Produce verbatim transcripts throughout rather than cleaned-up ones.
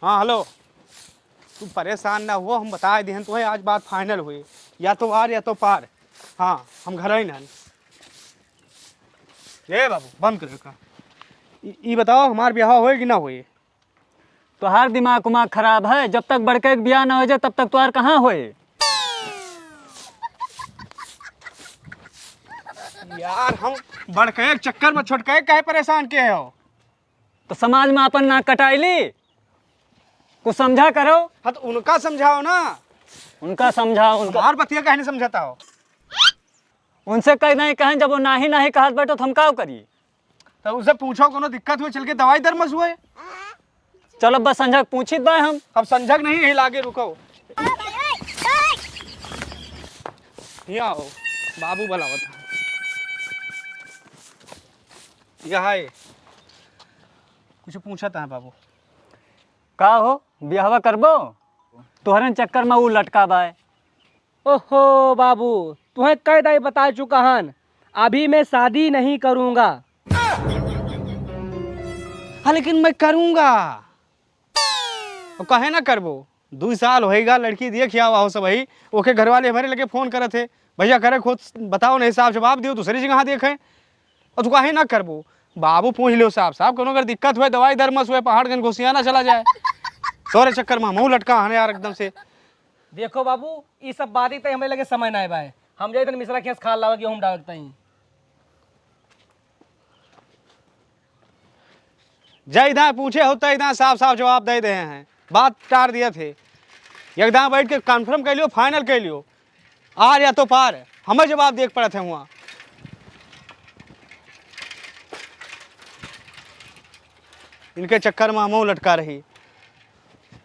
हाँ, हेलो। तू परेशान ना हुआ, हम बताए दिहन तुहे, आज बात फाइनल हुई, या तो आर या तो पार। हाँ, हम घर ही नहन। ए बाबू, बंद कर का। ई, ई बताओ, हमार ब्याह होए कि ना होए? तोहार दिमाग उमाग खराब है, जब तक बड़के के ब्याह ना हो जाए, तब तक तोहार कहाँ होए? यार, हम बड़के के चक्कर में छोटके के काहे परेशान किए हो? तो समाज में अपन नाक कटाई ली, कुछ समझा करो। हाँ, तो उनका समझाओ ना। उनका समझाओ, उनका। हमार बतिया काहे नहीं समझाता हो? उनसे कह नहीं कहें, जब वो नाही नाही कहत बैठो, तो हम का करी? तो उनसे पूछो, कोनो दिक्कत हुए, चल के दवाई दरमस हुए। चलो, बस संझक पूछित बा हम। अब संझक नहीं, यही लागे रुको। यहाँ आओ, बाबू बुलावत है। यहाँ आए, कुछ पूछत है बाबू। का हो, बियाहवा करबो? तोहरे चक्कर में ऊ लटका बाय। ओहो बाबू, तुहें कई दाई बता चुका हन, अभी मैं शादी नहीं करूँगा। हाँ, लेकिन मैं करूँगा। और काहे ना करबो? दुई साल होइगा, लड़की देख आवा हो सबही, ओके घर वाले हमारे लगे फोन करत है, "भैया करे खुद बताओ, नहीं साफ जवाब दियो, दूसरी जगह देखे।" और तू काहे ना करबो? बाबू पूछ लियो साफ साफ, कोनो अगर दिक्कत हुए, दवाई दरमस हुए, पहाड़गंज घोसियाना चला जाए, तोरे चक्कर में हमहू लटका हन यार एकदम से। देखो बाबू, ई सब बात ही तय हमें लगे समय ना बाय, हम जाई तनी मिश्रा खेस खाल लावे गेहूं डालत तई। जय दां पूछे होता, इतना साफ साफ जवाब दे दे हैं, बात टार दिया थे। एक दां बैठ के कन्फर्म कर लियो, फाइनल कर लियो, आर या तो पार, हमें जवाब देख पड़त है हुआ। इनके चक्कर में हमहू लटका रही।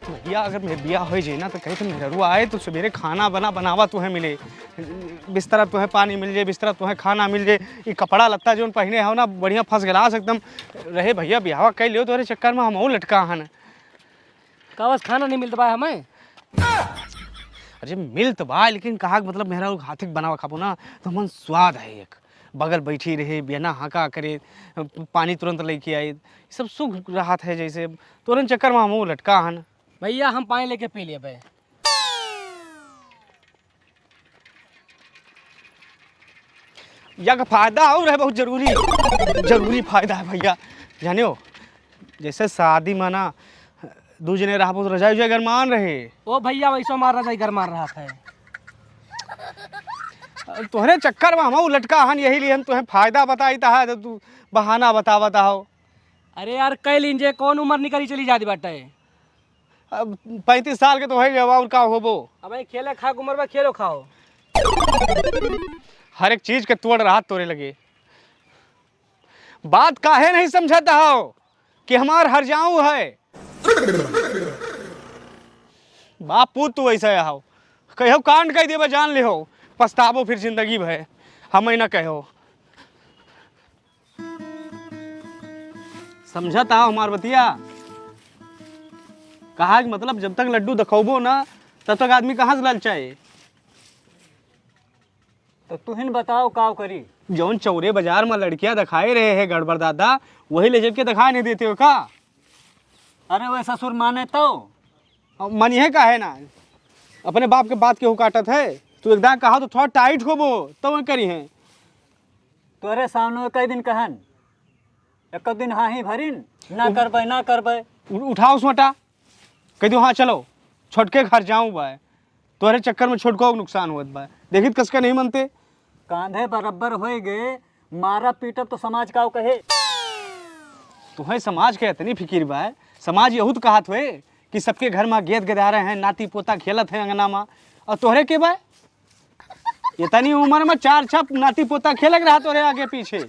भैया, अगर मेरे बियाह हो जाए ना, तो कहीं तो मेहररुआ आए, तो सवेरे खाना बना बनावा तुहें मिले, बिस्तरा तुहें पानी मिल जाए, बिस्तरा तुहें खाना मिल जाए, ये कपड़ा लत्ता जोन पहने हो ना, बढ़िया फर्स्ट क्लास एकदम रहे। भैया, बियाहवा कर लियो, तोरे चक्कर में हमहू लटका हन। का बस खाना नहीं मिलत बा हमें? अरे, मिलत बा, लेकिन कहा कि मतलब मेहररुआ हाथे के बनावा खाबो ना, तो मन स्वाद है एक। बगल बैठी रहे, बिना हाका करे, पानी तुरंत लेके आई, सब सुख राहत है। जैसे तोरन चक्कर में हमहू लटका हन। भैया, हम पानी लेके पी लेबे। या का फायदा और है, बहुत जरूरी, जरूरी फायदा है भैया। जानियो, जैसे शादी में ना दू जने रहबो तो रजाई उजाई गरमान रहे। ओ भैया, वैसो हमार रजाई गरमान रहत है। तोहरे चक्कर में हमहू लटका हन, यही लिए हम तोहे फायदा बताई ता है, तो तू बहाना बतावत हो। अरे यार, कई लीन जे, कौन उम्र निकली चली जाती बाटे। अब पैंतीस साल के तो हो गए, और का होबो? अब ये खेले खा के उम्र में खेलो खाओ। हर एक चीज के तोड़ रहा तोरे लगे। बात काहे नहीं समझत हो कि हमार हरजाऊ है? बाप पूत तू ऐसा हो, कहो कांड कह देबे, जान ले हो, पछताबो फिर जिंदगी भर, हम ही ना कहो। समझत हो हमार बतिया? कहा कि मतलब जब तक लड्डू दिखौबो ना, तब तक आदमी कहाँ से ललचाए? तो तुहिन बताओ, का करी? जौन चौरे बाजार में लड़कियां दिखाए रहे हैं गड़बड़ दादा, वही ले चल के दिखाए नहीं देते हो का? अरे वह ससुर माने तो? अब मनिहे काहे ना? अपने बाप के बात केहू काटत है? तू एकदम कहा तो थोड़ा टाइट होबो, तब करी हैं। तोरे सामने कई दिन कहन, एक दिन हाँ ही भरिन, ना उ-, करबे, ना करबे। उ-, उठाओ सोटा, कह दियो, "हाँ, चलो, छोटके घर जाऊँ बा।" तोहरे चक्कर में छोटको के नुकसान होत बा। देखित कसके नहीं मनते। कांधे बराबर होए गए, मारा पीटब तो समाज का कहे। तुहे समाज के इतनी फिकिर बा, समाज यहू तो कहत हुए कि सबके घर में गेद गेदारे हैं, नाती पोता खेलत हैं अंगना में, और तोहरे के बा? इतनी उम्र में चार छह नाती पोता खेलक रहा तोरे आगे पीछे,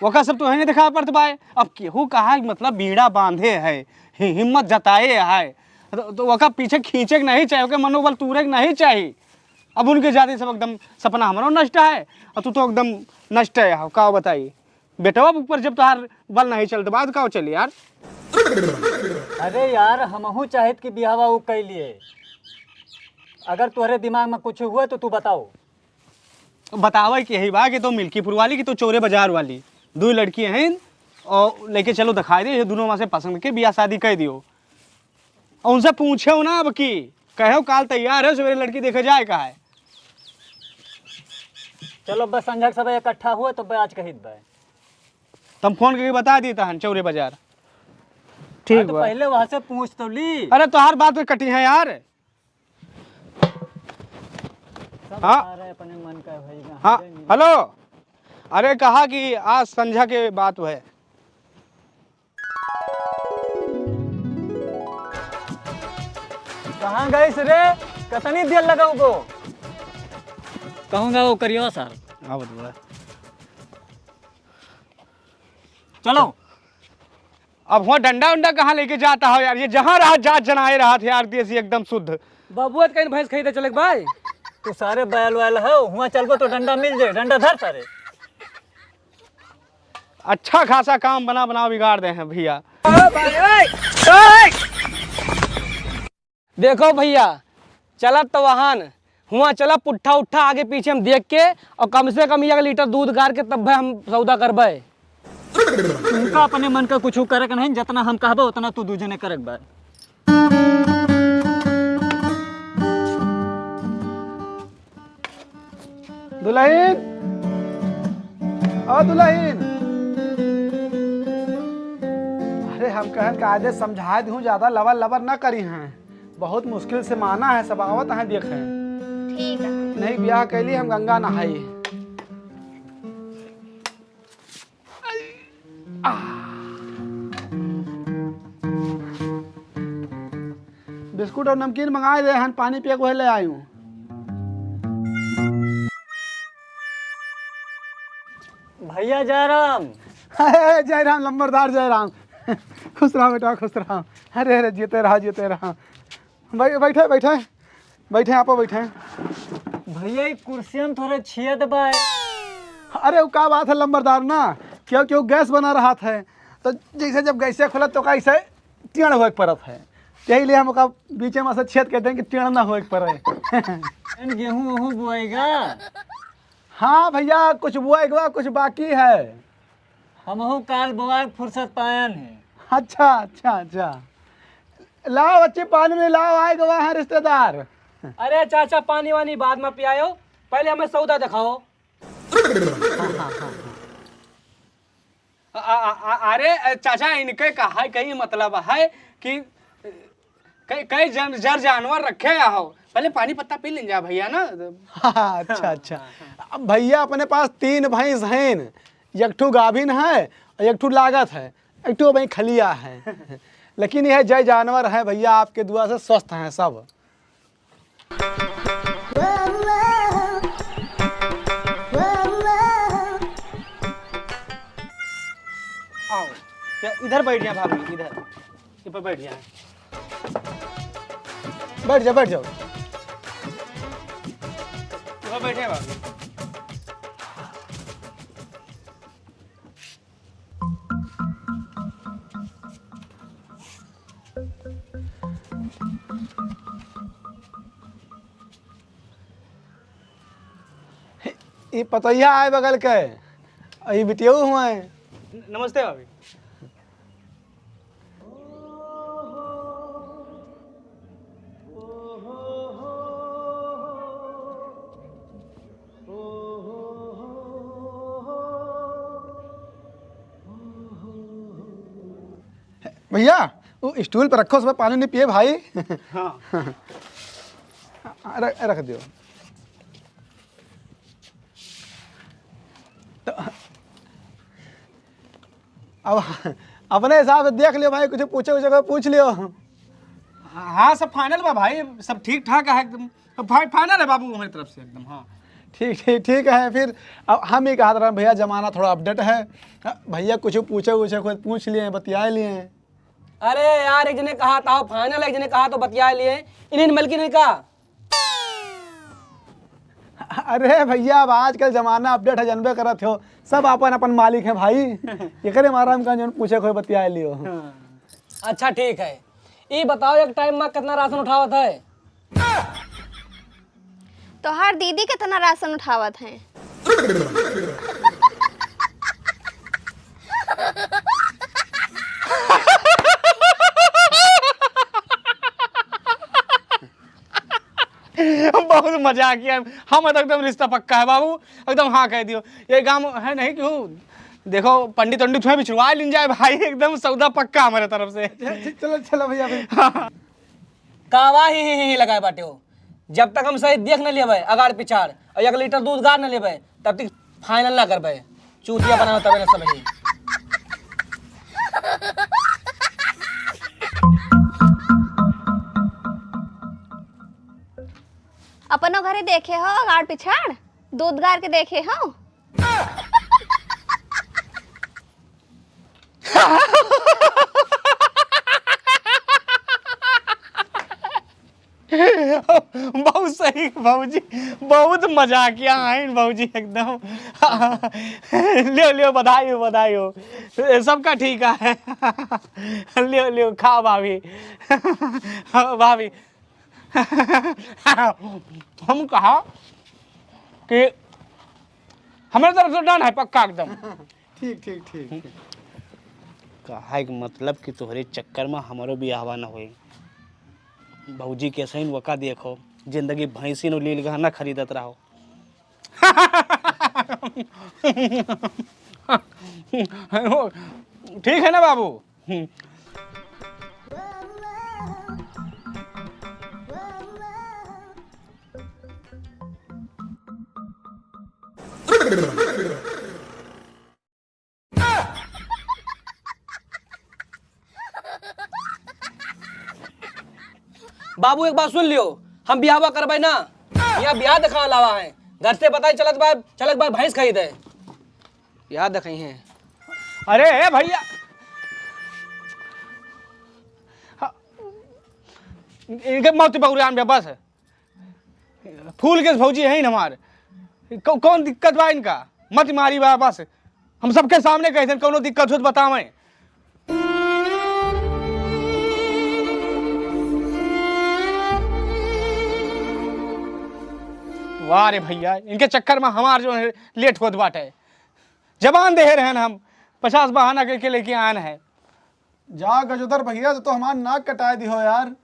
ओका सब तोहे नहीं दिखा पड़त बाय। अब केहू कहा मतलब बीड़ा बांधे है, हि-, हिम्मत जताए है, तो, तो ओका पीछे खींचे के नहीं चाहे, ओके मनोबल तूरे के नहीं चाही। अब उनके जाते सब एकदम सपना हमरो नष्ट है, और तू तो एकदम नष्ट है, का बताई। बेटवा ऊपर जब तोहार बल नहीं चलत बा, तो का चली यार? अरे यार, हमहू चाहित कि बियाहवा ऊ कई लिए। अगर तोहरे दिमाग में कुछ हुआ तो तू बताओ। बतावे के यही बा कि तो मिल्कीपुर वाली की तो चौरे बाजार वाली, दो लड़की हैं और लेके चलो दिखाई दे, ये दोनों में से पसंद के बियाह शादी कर दियो। उनसे पूछो ना अब की, कहो काल तैयार है, सवेरे लड़की देखे जाए का है। चलो बस संझा के सब इकट्ठा हुआ तो आज कहित बा। तुम फोन करके बता दी तहन चौरे बाजार। ठीक अरे तो बा। पहले वहां से पूछ तो ली। अरे तोहार बात में कटी है यार। सब हाँ। सारे अपने मन का होइगा, हाँ, हमरे नहीं। हेलो। अरे कहा कि आज संझा के बात है। कहाँ गइस रे? कतनी देर लगउबो? कहूँगा वो करियो सर। हाँ, बतबा। चलो। अब हुआ डंडा उंडा कहाँ लेके जाता हो यार? ये जहाँ रहा जात जनाए रहा थे यार, देसी एकदम शुद्ध। बबुआ त कहीं भैंस खरीदे चले के भाई। तू सारे बैल वैल हो, हुआ चलबो तो डंडा मिल जाए, डंडा धर सारे। अच्छा खासा काम बना बना बिगाड़ दे हैं भैया। देखो भैया, चलत तो वाहन, हुआ चला पुट्ठा उट्ठा आगे पीछे हम देख के, और कम से कम एक लीटर दूध गार के तब हम सौदा करबे। तुमका अपने मन का कुछ करे के नहीं, जितना हम कहबे उतना तू दू जने करे के बा। दुलहिन, ओ दुलहिन, अरे हम कहन कायदे समझाए दिहूँ, ज्यादा लबर लबर ना करी हैं। बहुत मुश्किल से माना है, सब आवत हैं देखे। ठीक है। नहीं ब्याह कैली हम गंगा नहाई। बिस्कुट और नमकीन मंगाए दे हन, पानी पिए के वही ले आयु। भैया जयराम। जय राम लंबरदार, जय राम। खुश रहा बेटा, खुश रहा। अरे अरे, जीते रहा, जीते रहा। बै-, बैठे, बैठे, बैठे, आपो बैठे। भैया, ई कुर्सियन थोड़े छियत बा। अरे, वो का बात है लंबरदार ना, क्यों, क्यों गैस बना रहा था, तो जैसे जब गैसे खुलत तो कैसे टेढ़ होए के पड़त है, यही लिए हम ओका बीचे में से छेद कर दें कि टेढ़ ना होए के पड़े। एन गेहूं ओहूं बोएगा? हाँ भैया, कुछ बोएगा, कुछ बाकी है। हमहू काल बोआए के फुर्सत पायन है। अच्छा, अच्छा, अच्छा। लाओ बच्चे, पानी नहीं लाओ, आए गवा है रिश्तेदार। अरे चाचा, पानी वानी बाद में पियायो, पहले हमें सौदा दिखाओ। आ, आ, आ, अरे चाचा, इनके कहा कही मतलब है कि कई, कई जन, जर जानवर रखे हो, पहले पानी पत्ता पी लें जा भैया ना। अच्छा, अच्छा। अब भैया अपने पास तीन भैंस हैं, एक ठो गाभिन है और एक ठो लागत है, एक ठो भाई खलिया है। लेकिन यह जय जानवर है भैया, आपके दुआ से स्वस्थ हैं सब। आओ, या इधर बैठ जा भाभी, इधर, इस पर बैठ जा। बैठ जा, बैठ जाओ। इधर बैठे भाभी। ई पतोहिया आए बगल के, ई बिटियऊ हुआ है। नमस्ते भाभी। भैया, वो स्टूल पर रखो, उसमें पानी नहीं पिए भाई। हाँ। रख, रख दियो। तो अब अपने हिसाब से देख लियो भाई, कुछ पूछे उछे को पूछ लियो। हाँ, सब फाइनल बा भाई, सब ठीक ठाक है एकदम। तो भाई फाइनल है बाबू हमारी तरफ से एकदम। हाँ, ठीक, ठीक, ठीक है। फिर अब हम ही कहा रहे भैया, जमाना थोड़ा अपडेट है। भैया कुछ पूछे उछे को पूछ लिए, बतिया लिए। अरे यार, एक जने कहा था फाइनल, एक जने कहा तो बतिया लिए। इन्हीं मलकिन ने कहा। अरे भैया, अब आजकल जमाना अपडेट है, जनबे करत हो, सब अपन अपन मालिक हैं भाई। एकरे मारा हम कहा जौन पूछे कोई बतिया लियो। हाँ। अच्छा ठीक है, ई बताओ एक टाइम में कितना राशन उठावत है? तोहार दीदी कितना राशन उठावत है? बहुत मजाक किया। हम तो एकदम रिश्ता पक्का है बाबू, एकदम हाँ कह दियो। ये काम है नहीं क्यों, देखो पंडित वंडित हुए बिछुड़वा लीन जाए भाई, एकदम सौदा पक्का हमारे तरफ से। अच्छा, अच्छा, चलो, चलो भैया, भैया। कावा ही, ही, ही, ही लगाए बाटे हो। जब तक हम सही देख न लेबै अगाड़ पिछाड़ और एक लीटर दूध गार न लेबै, तब तक final ना करबै। चूतिया बनाओ तबे न समझी। अपनो घरे देखे हो अगाड़ पिछाड़, दूध गार के देखे हो? बहुत सही भौजी, बहुत मजाकिया आइन भौजी एकदम। लियो, लियो, बधाई हो, बधाई हो। सबका ठीक है। लियो, लियो, खाओ भाभी। भाभी। हम कहा कि हमारे तरफ से done है, पक्का एकदम। ठीक, ठीक, ठीक। कहा एक मतलब कि तोहरे चक्कर में हमारो बियाहवा न होए। भौजी के सही वका देखो, जिंदगी भैंसिन और लील गहना खरीदत रहो। ठीक है ना बाबू? बाबू, एक बात सुन लियो, हम बियाहवा करबै ना, यहाँ बियाह देखा लावा है, घर से पता ही चलत बा, चलत बा भैंस खरीदे। बियाह देखई है। अरे ए भैया, हाँ, इनके मौत बहुरियान बे बस। फूल के भौजी है हमार। कौ-, कौन दिक्कत बा इनका? मत मारी बा बस। हम सबके सामने कह देन, कौनो दिक्कत हो तो बतावें। वाह रे भैया, इनके चक्कर में हमार जो है लेट होत बाटे। जबान देहे रहन हम, पचास बहाना करके लेके आन है। जा गजोधर भैया, तो, तो हमार नाक कटाए दिहो यार।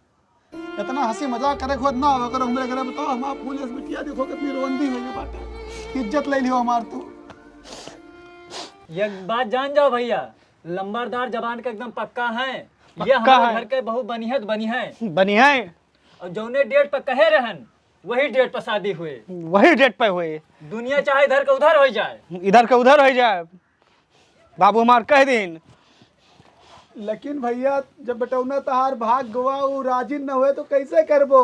इतना हंसी मजाक करे खुद ना हो करो हमरे घरे, बताओ हमार फूल यस बिटिया देखो कितनी रोंदी हुई बाटे। इज्जत ले लियो हमार तू। ये बात जान जाओ भैया, लंबरदार जबान का एकदम पक्का है। ये पक्का हमारे है। घर के बहू बनी है तो बनी है। बनी है। और जौने date पर कहे रहन, वही date पर शादी हुए। वही date पे हुए। दुनिया चाहे इधर का उधर हो जाए। इधर का उधर हो जाए। बाबू हमार कह दिन। लेकिन भैया, जब बेटौना तहार भाग गवा, उ राजी न हुए, तो कैसे करबो?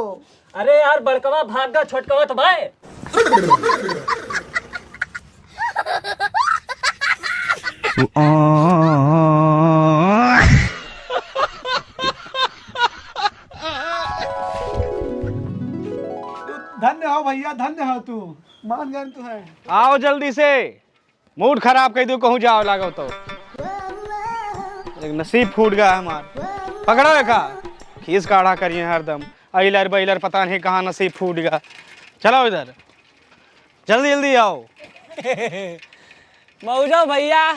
अरे यार, बड़कवा भाग गा, छोटकवा तो बाय। धन्य हो भैया, धन्य हो तू, मान गए तू है। आओ जल्दी से। Mood खराब कर दू, कहूँ जाओ लागो तो। एक नसीब फूट गया हमार। पकड़ा रखा। खीस काढ़ा करिए हरदम। अइलर बइलर पता नहीं कहाँ नसीब फूट गया। चलो इधर। जल्दी जल्दी आओ। मौजो भैया,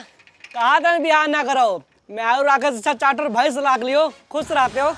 कहा था बियाह ना करो। मैं और राकेश अच्छा चार ठो भैंस लाग लियो, खुश रहते हो।